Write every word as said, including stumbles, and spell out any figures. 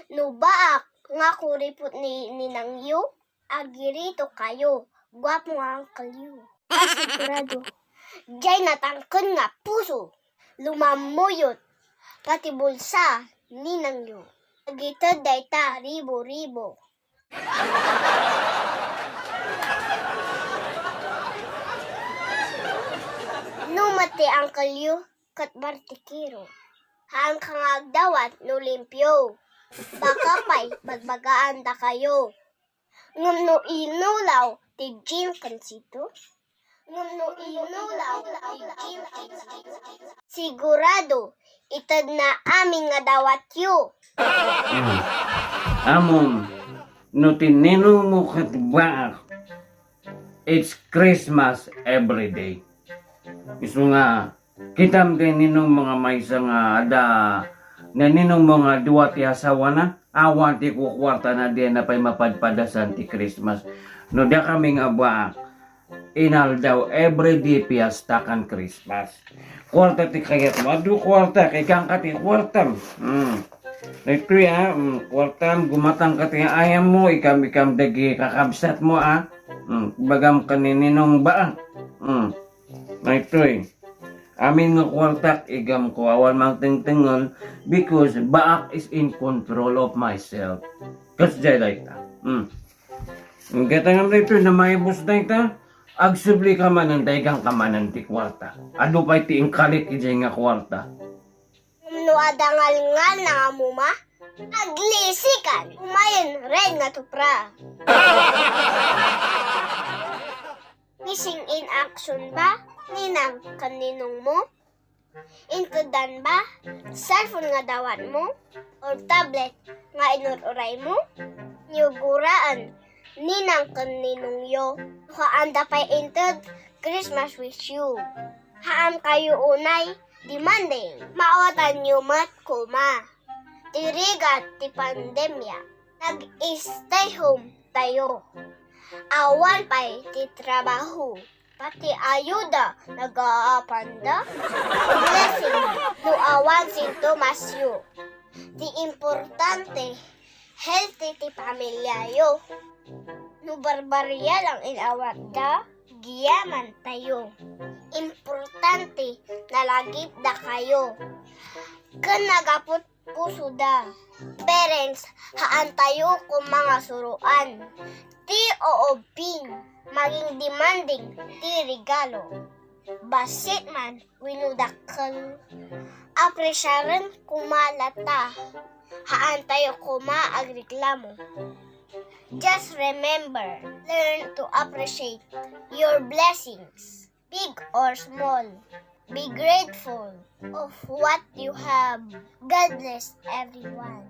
No baak nga kuripot ni ninangyo, agirito kayo, guapo nga angkelyo. Sigurado, diay natangken nga puso, lumammuyot, pati bulsa, ninangyo. Agited dayta ribo-ribo. No met ti angkelyo, ket bartikero. Haanka nga agdawat no limpio. Baka pay, bagbagaan dakayo. Ngem no inulaw ti Jin ken Sito? Ngem no inulaw ti Jin ken Sito? Sigurado, itedna amin nga dawatyo. Mm. Amom, no ti ninongmo ket baak, it's Christmas every day. Isu nga, kitam ti ninongmo nga maysa nga adda, naninongmo nga dua ti asawana, awan ti kukuartana, diayna pay mapadpadasan ti Christmas. No dakami nga baak, inaldaw, everyday fiesta kan Christmas. Kuarta ti kayatmo, adu kuarta, kay kanka ti kuartam. Hmm. Daytoy, ah, mm, kuartam, gumatangka ti ayammo, ikam, ikam dagiti kakabsatmo, ah. Mm, bagam ken ni ninong baak. Mm. Daytoy. Amin nga kuartak, igamko, awan mangtengtengel because baak is in control of myself. Kas jay dayta. Hmm. Ang gata nga daytoy na maibus dayta, agsubli ka manen, daygan ka manen ti kuarta. Adu pay ti inkalik idiay nga kuarta. No adda ngalngalna nga muma, aglisikan, umayen ren nga tupra. Missing in action ba, ninang ken ninongmo? Inteddan ba, cellphone nga dawatmo, or tablet nga inur-uraymo? Niyuguraan, ninang ken ninongyo, no haanda pay inted Christmas wish-yo. Haankayo unay demanding. Mawatanyo met koma ti rigat ti pandemia. Nag-stay home tayo. Awan pay ti trabaho. Pati ayuda nagaapanda. Blessing no awan sintomasyo. Ti importante, healthy ti pamilyayo. No barbaria lang inawatda, giyaman tayo. Importante, nalagipda kayo. Ken nagaput pusoda. Parents, haan tayo koma nga suroan. Ti oobping, maging demanding ti regalo. Bassit man wenno dakkel, apresiaren koma latta. Haan tayo koma agreklamo. Just remember, learn to appreciate your blessings, big or small. Be grateful of what you have. God bless everyone.